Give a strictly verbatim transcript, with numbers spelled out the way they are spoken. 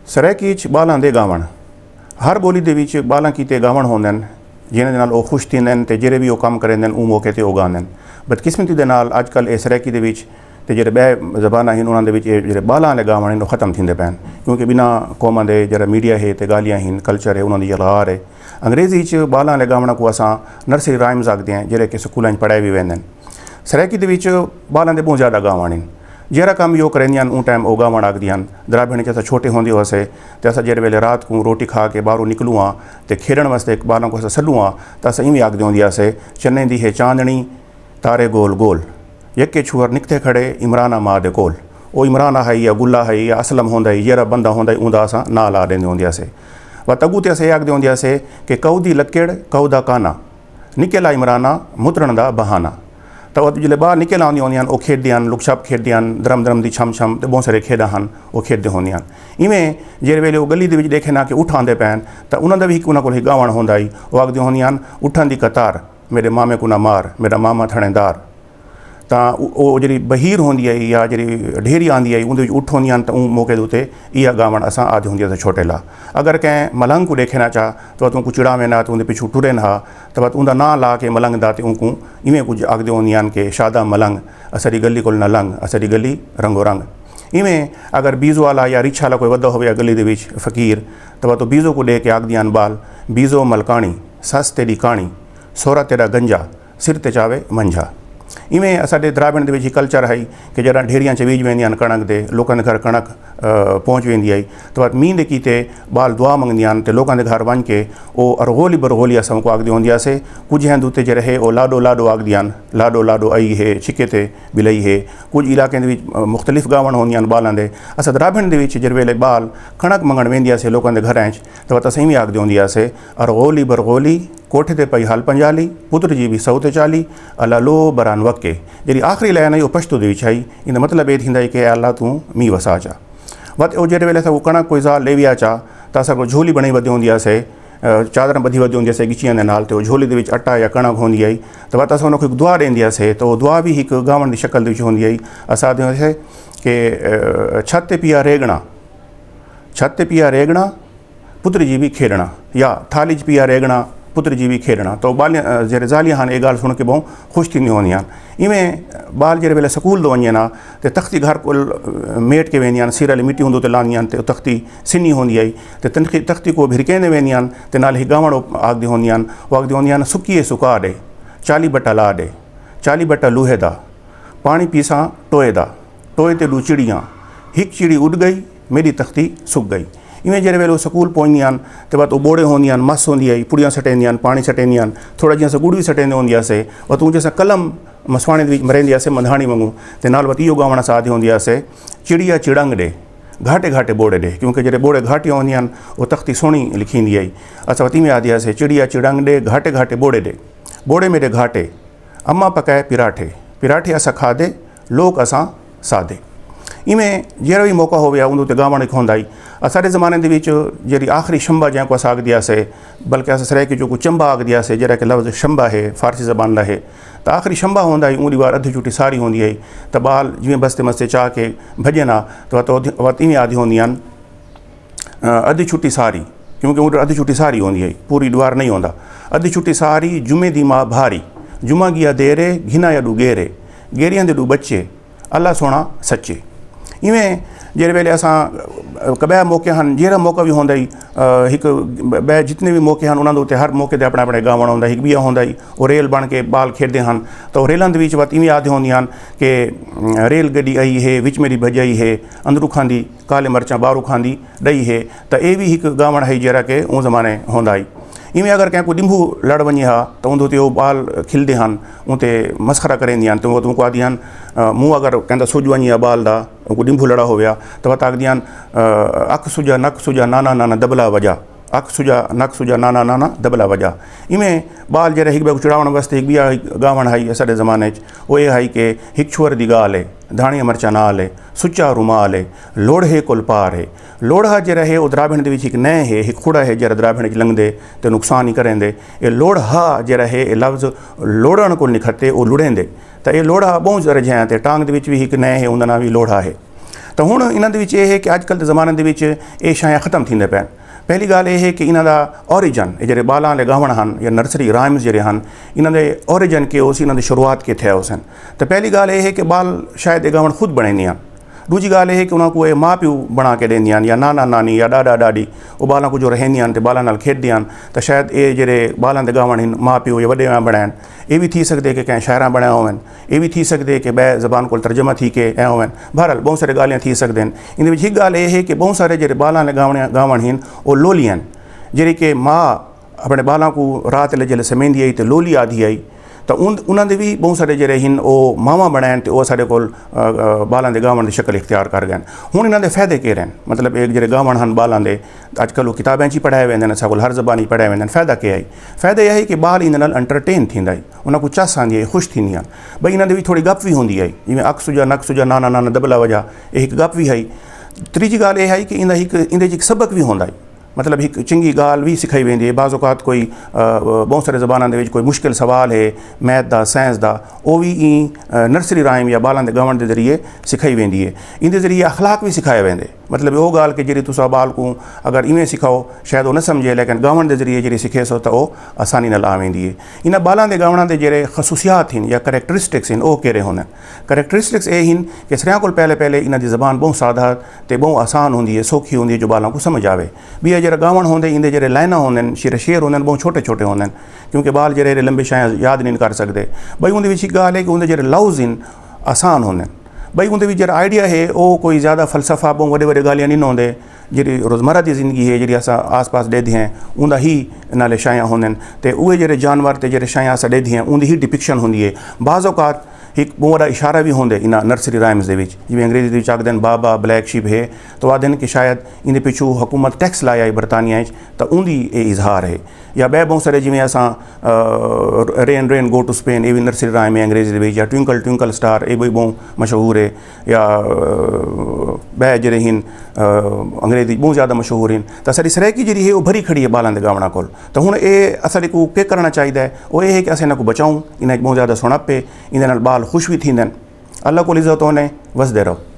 سرائیکی اچ ٻالاں دے ڳاوݨ۔ ہر ٻولی دے وچ ٻالاں کیتے ڳاوݨ ہوندن، جنہاں دے نال او خوش تھیندن تے جیڑھے وی او کم کریندن، اوں موقع تے او ڳاندن۔ بدقسمتی دے نال اڄ کل اے سرائیکی دے وچ تے جیڑھے ٻئے زباناں ہن، انہاں دے وچ اے جیڑھے ٻالاں آلے ڳاوݨ ہن، او ختم تھیندے پئن، کیونکہ ٻنہاں قوماں دے جیڑھا میڈیا ہے تے ڳالھیاں ہن، کلچر ہے، انہاں دی یلغار ہے۔ انگریزی اچ ٻالاں آلے ڳاوݨاں کوں اساں نرسری رائمز آکھدے ہیں، جیڑھے کہ سکولاں اچ پڑھائے وی ویندن۔ سرائیکی دے وچ ٻالاں دے ٻہوں زیادہ ڳاوݨ ہن۔ جیڑھا کم وی او کریندیاں ہن، اوں ٹائم او ڳاوݨ آکھدیاں ہن۔ درابھݨ اچ اساں چھوٹے ہوندے ہوسے تے اساں جیڑھے ویلے رات کوں روٹی کھا کے ٻاہروں نکلوں ہاں تے کھیݙݨ واسطے ٻالاں کوں اساں سݙوں ہاں، تاں اساں ایویں آکھدے ہوندے ہاسے، "چنے دی ہے چاندݨی، تارے گول گول، یکے چھوہر نکتے کھڑے عمرانہ ماء دے کول۔" او عمرانہ ہئی یا گلا ہئی یا اسلم ہوندا ہئی، جیڑھا بندہ ہوندا ہئی، اوندا اساں ناں لا ݙیندے ہوندے ہاسے۔ وت اڳوں تے اساں اے آکھدے ہوندے ہاسے کہ کئو دی لکڑ، کئو دا کانا، نکل آ عمرانہ، مترݨ دا بہانہ۔ تاں وت جیلے ٻاہر نکل آندیاں ہوندیاں ہن، او کھیݙدیاں ہن، لک چھپ کھیݙدیاں ہن، درم درم دی چھم چھم تے ٻہوں سارے کھیݙاں ہن، او کھیݙدے ہوندیاں ہن۔ ایویں جیڑھے ویلے او ڳلی دے وچ ݙیکھن ہا کہ اٹھ آندے پئن، تاں انہاں دا وی ہک انہاں کول ہک ڳاوݨ ہوندا ہئی، او آکھدیاں ہوندیاں ہن، "اٹھاں دی قطار، میݙے مامے کوں نہ مار، میݙا ماما تھݨیدار۔" تاں او، او جیڑھی بہیر ہوندی ہئی یا جیڑھی ڈھیری آندی ہئی، اوندے وچ اٹھ ہوندیاں ہن، تاں اوں موقع دے اتے ایہا ڳاوݨ اساں آہدے ہوندے ہاسے چھوٹے لا۔ اگر کہیں ملنگ کوں ݙیکھن ہا چا، تاں وت اونکوں چڑاویں ہا، تاں اوندے پچھوں ٹرن ہا، تاں وت اوندا ناں لا کے ملنگ دا تے اونکوں ایویں کجھ آکھدے ہوندیاں ہن کہ، "شادا ملنگ، اساݙی ڳلی کول نہ لنگھ، اساݙی ڳلی رنگو رنگ۔" ایویں اگر بیزو آلا یا رچھ آلا کوئی ودا ہووے یا ڳلی دے وچ فقیر، تاں وت او بیزو کوں ݙے کے آکھدیاں ہن، "ٻال، بیزو ملکاݨی، سس تیݙی کاݨی، سوہرا تیݙا گنجا، سر تے چاوے منجھا۔" ایویں اساݙے درابھݨ دے وچ ہک کلچر ہئی کہ جݙاں ڈھیریاں چ ویج ویندیاں ہن کݨک دے، لوکاں دے گھر کݨک، آ، پہنچ ویندی ہئی، تاں وت مینہ دے کیتے ٻال دعا منگدیاں ہن تے لوکاں دے گھر ونڄ کے او ارغولی برغولی اساں اونکوں آکھدے ہوندے ہاسے۔ کجھ ہندو تے جیڑھے ہے او لاݙو لاݙو آکھدیاں ہن، "لاݙو لاݙو آئی ہے، چھکے تے ٻلئی ہے۔" کجھ علاقیں دے وچ، آ، مختلف ڳاوݨ ہوندیاں ہن ٻالاں دے۔ اساں درابھݨ دے وچ جیڑھے ویلے ٻال کݨک منگݨ ویندے ہاسے لوکاں دے گھراں اچ، تاں وت اساں ایویں آکھدے ہوندے ہاسے، "ارغولی برغولی، کوٹھے تے پئی ہل پنجالی، پتر جی وی سو تے چالی، الا لو بران وکے۔" جیڑھی آخری لائن ہئی، او پشتو دے وچ ہئی۔ ایندا مطلب اے تھیندا ہئی کہ اے اللہ توں مینہ وسا چا۔ وت او جیڑھے ویلے اساں کوں کݨک کوئی زال ݙیوی آ چا، تاں اساں کوں جھولی بݨائی ودے ہوندے ہاسے، آ، چادراں ٻدھی ودے ہوندے ہاسے ڳچیاں دے نال، تے او جھولی دے وچ اٹا یا کݨک ہوندی ہئی، تاں وت اساں انہاں کوں ہک دعا ݙیندے ہاسے، تاں او دعا وی ہک ڳاوݨ دی شکل دے وچ ہوندی ہئی۔ اساں آہدے ہاسے کہ، آ، چھت تے پیا ریڳݨا، چھت تے پیا ریڳݨا، پتر جی وی کھیݙݨا، یا تھالی اچ پیا ریڳݨا، پتر جی وی کھیݙݨا۔ تاں ٻالیاں، آ، جیڑھے زالیاں ہن، اے ڳالھ سݨ کے ٻہوں خوش تھیندیاں ہوندیاں ہن۔ ایویں ٻال جیڑھے ویلے سکول توں ونڄن ہا تے تختی گھر کول، آ، میٹ کے ویندیاں ہن، سر آلی مٹی اوندے اتے لاندیاں ہن تے او تختی سنی ہوندی ہئی تے تنخی-، تختی کوں بھرکیندے ویندیاں ہن تے نال ہک ڳاوݨ او آکھدیاں ہوندیاں ہن، او آکھدیاں ہوندیاں ہن، "سکی اے سکا ݙے، چالی بٹا لا ݙے، چالی بٹا لوہے دا، پاݨی پیساں ٹوئے دا۔" ٹوئے تے ݙو چڑیاں، ہک چڑی اݙ ڳئی، میݙی تختی سک ڳئی۔ ایویں جیڑھے ویلے او سکول پہنچدیاں ہن تے وت او ٻوڑے ہوندیاں ہن، مس ہوندی ہئی، پڑیاں سٹیندیاں ہن، پاݨی سٹیندیاں ہن، تھوڑا جیہاں اساں ڳڑ وی سٹیندے ہوندے ہاسے، وت اوں جیساں قلم مسواݨے دے وچ مریندے ہاسے مندھاݨی وانگوں، تے نال وت ایہو ڳاوݨ اساں آہدے ہوندے ہاسے، "چڑیا چڑنگ ݙے، گھاٹے گھاٹے ٻوڑے ݙے"، کیونکہ جیڑھے ٻوڑے گھاٹے ہوندے ہن، او تختی سوہݨی لکھیندی ہئی۔ اساں وت ایویں آہدے ہاسے، "چڑیا چڑنگ ݙے، گھاٹے گھاٹے ٻوڑے ݙے، ٻوڑے میݙے گھاٹے۔" اماں پکائے پراٹھے، پراٹھے اساں کھادے، لوک اساں سادے۔ ایویں جیڑھا وی موقع ہووے ہا، اوندے اتے ڳاوݨ ہک ہوندا ہئی۔ اساݙے زمانے دے وچ جیڑھی آخری شنبہ جیکوں اساں آکھدے ہاسے، بلکہ اساں سرائیکی اچ اوکوں چنبہ آکھدے ہاسے، جیڑھا کہ لفظ شنبہ ہے، فارسی زبان دا ہے، تاں آخری شنبہ ہوندا ہئی، اوں ݙینہوار ادھی چھٹی ساری ہوندی ہئی، تاں ٻال جیویں بستے مستے چا کے بھڄن ہا، تاں وت، وت ایویں آہدی ہوندیاں ہن، ادھی چھٹی ساری، کیونکہ اوں ادھی چھٹی ساری ہوندی ہئی، پوری ݙینہوار نہیں ہوندا۔ ادھی چھٹی ساری، جمعے دی ماء بھاری، جمعہ ڳیا دیرے، گھن آیا ݙو ڳیرے، ڳیریاں دے ݙو ٻچے، اللہ سوہݨا سچے۔ ایویں جیڑھے ویلے اساں، ٻئے موقع ہن، جیڑھا موقع وی ہوندا ہئی، ہک ٻئے جتنے وی موقع ہن، انہاں دے اتے ہر موقع تے اپݨا اپݨا ڳاوݨ ہوندا ہئی۔ ہک ٻیا ہوندا ہئی، او ریل بݨ کے ٻال کھیݙدے ہن، تاں او ریلاں دے وچ وت ایویں آہدی ہوندیاں ہن کہ، "ریل گݙی آئی ہے، وچ میݙی بھڄائی ہے، اندروں کھاندی کالے مرچاں، ٻاہروں کھاندی ݙئی ہے۔" تاں اے وی ہک ڳاوݨ ہئی جیڑھا کہ اوں زمانے ہوندا ہئی۔ ایویں اگر کہیں کوں ݙنبھو لڑ ونڄے ہا، تاں اوندے اتے او ٻال کھلدے ہن، اوں تے مسخرہ کریندیاں ہن، تے او اونکوں آہدیاں ہن، مونہہ اگر کہیں دا سڄ ونڄے ہا ٻال دا، اونکوں ݙنبھو لڑا ہووے ہا، تاں وت آکھدیاں ہن، "اکھ سڄا، نک سڄا، نانا نانا دٻلا وڄا، اکھ سڄا، نک سڄا، نانا نانا دٻلا وڄا۔" ایویں ٻال جیڑھے ہک ٻئے کوں چڑاوݨ واسطے ہک ٻیا ڳاوݨ ہئی اساݙے زمانے اچ، او اے ہئی کہ ہک چھوہر دی ڳالھ ہے، دھاݨیاں مرچاں نال ہے، سچا رومال ہے، لوڑھے کول پار ہے۔ لوڑھا جیڑھا ہے، او درابھݨ دے وچ ہک نئیں ہے، ہک کھوڑا ہے، جیڑھا درابھݨ وچ لنگھدے تے نقصان ہی کریندے۔ اے لوڑھا جیڑھا ہے، اے لفظ لوڑھݨ کول نکھتے، او لڑیندے۔ تاں اے لوڑھا ٻہوں سارے جاہیں تے، ٹانگ دے وچ وی ہک نئیں ہے، اوندا ناں وی لوڑھا ہے۔ تاں ہݨ انہاں دے وچ اے ہے کہ اڄ کل دے زمانے دے وچ اے شئیاں ختم تھیندے پئن۔ پہلی ڳالھ اے ہے کہ انہاں دا اوریجن، اے جیڑھے ٻالاں دے ڳاوݨ ہن یا نرسری رائمز جیڑھے ہن، انہاں دے اوریجن کے ہوسی، انہاں دی شروعات کتھے ہوسن؟ تاں پہلی ڳالھ اے ہے کہ ٻال شاید اے ڳاوݨ خود بݨیندے ہن۔ ݙوجھی ڳالھ اے ہے کہ انہاں کوں اے ماء پیو بݨا کے ݙیندے ہن، یا نانا نانی یا ݙاݙا ݙاݙی، او ٻالاں کوں جو رہیندے ہن تے ٻالاں نال کھیݙدے ہن، تاں شاید اے جیڑھے ٻالاں دے ڳاوݨ ہن، ماء پیو یا وݙے ماء بݨائن۔ اے وی تھی سڳدے کہ کہیں شاعراں بݨائے ہوون، اے وی تھی سڳدے کہ ٻئے زبان کول ترجمہ تھی کے آئے ہوون۔ بہرحال، ٻہوں سارے ڳالھیاں تھی سڳدن۔ ایندے وچ ہک ڳالھ اے ہے کہ ٻہوں سارے جیڑھے ٻالاں دے ڳاوݨ، ڳاوݨ ہن، او لولی ہن، جیڑھے کہ ماء اپݨے ٻالاں کوں رات لے جیلے سمیندی ہئی تے لولی آہدی ہئی، تاں ان، انہاں دے وی ٻہوں سارے جیڑھے ہن، او ماواں بݨائن تے او ساݙے کول، آ، آ، ٻالاں دے ڳاوݨ دی شکل اختیار کر ڳئن۔ ہݨ انہاں دے فائدے کیڑھے ہن؟ مطلب، اے جیڑھے ڳاوݨ ہن ٻالاں دے، اڄ کل او کتابیں چ ہی پڑھائے ویندن، اساں کول ہر زبان اچ پڑھائے ویندن، فائدہ کیا ہئی؟ فائدہ اے ہئی کہ ٻال ایندے نال انٹرٹین تھیندا ہئی، انہاں کوں چس آندی ہئی، خوش تھیندے ہن۔ ٻئی انہاں دے وچ تھوڑی ڳپ وی ہوندی ہئی، جیویں اک سجا، نک سجا، نانا نانا، دبلا وجا، اے ہک ڳپ وی ہئی۔ تریجھی ڳالھ اے ہئی کہ ایندا ہک، ایندے وچ ہک سبق وی ہوندا ہئی، مطلب، ہک چنڳی ڳالھ وی سکھائی ویندی ہے۔ بعض اوقات کوئی، آ، ٻہوں سارے زباناں دے وچ کوئی مشکل سوال ہے، میتھ دا، سائنس دا، او وی ایں، آ، نرسری رائم یا ٻالاں دے ڳاوݨ دے ذریعے سکھائی ویندی ہے۔ ایندے ذریعے اخلاق وی سکھایا ویندے۔ مطلب، او ڳالھ کہ جیڑھی تساں ٻال کوں اگر ایویں سکھاؤ، شاید او نہ سمجھے، لیکن ڳاوݨ دے ذریعے جیڑھی سکھیسو تاں او آسانی نال آ ویندی ہے۔ انہاں ٻالاں دے ڳاوݨاں دے جیڑھے خصوصیات ہن یا کریکٹرسٹکس ہن، او کیڑھے ہوندن؟ کریکٹرسٹکس اے ہن کہ ساریاں کول پہلے پہلے انہاں دی زبان ٻہوں سادہ تے ٻہوں آسان ہوندی ہے، سوکھی ہوندی ہے جو ٻالاں کوں سمجھ آوے۔ ٻیا جیڑھا ڳاوݨ ہوندے، ایندے جیڑھے لائناں ہوندن، شعر، شعر ہوندن، ٻہوں چھوٹے چھوٹے ہوندن، کیونکہ ٻال جیڑھے ایݙے لمبے شئیاں یاد نہیں کر سڳدے۔ ٻئی اوندے وچ ہک ڳالھ ہے کہ اوندے جیڑھے لفظ ہن، آسان ہوندن۔ ٻئی اوندے وچ جیڑھا آئیڈیا ہے، او کوئی زیادہ فلسفہ، ٻہوں وݙے وݙے ڳالھیاں نہیں ہوندے۔ جیڑھی روزمرہ دی زندگی ہے، جیڑھی اساں آس پاس ݙیہدے ہیں، اوندا ہی نالے شئیاں ہوندن۔ تے اوہے جیڑھے جانور تے جیڑھے شئیاں اساں ݙیہدے ہیں، اوندی ہی ڈپکشن ہوندی ہے۔ بعض اوقات ہک ٻہوں وݙا اشارہ وی ہوندے انہاں نرسری رائمز دے وچ، جیویں انگریزی دے وچ آکھدن، بابا بلیک شیپ ہے، تاں آکھدن کہ شاید ایندے پچھوں حکومت ٹیکس لایا ہے برطانیہ اچ، تاں اوندی اے اظہار ہے۔ یا ٻئے ٻہوں سارے، جیویں اساں، آ، rain rain go to Spain, اے وی نرسری رائم ہے انگریزی دے وچ، یا ٹوئنکل ٹوئنکل سٹار، اے وی ٻہوں مشہور ہے، یا، آ، ٻئے جیڑھے ہن، آ، انگریزی ٻہوں زیادہ مشہور ہن۔ تاں ساݙی سرائیکی جیڑھی ہے، او بھری کھڑی ہے ٻالاں دے ڳاوݨاں کول۔ تاں ہݨ اے اساݙے کوں کے کرݨا چاہیدا ہے؟ او اے ہے کہ اساں انہاں کوں بچاؤں، انہاں اچ ٻہوں زیادہ سوہݨپ ہے، ایندے نال ٻال خوش وی تھیندن۔ اللہ کول عزت ہوندے، وسدے رہو۔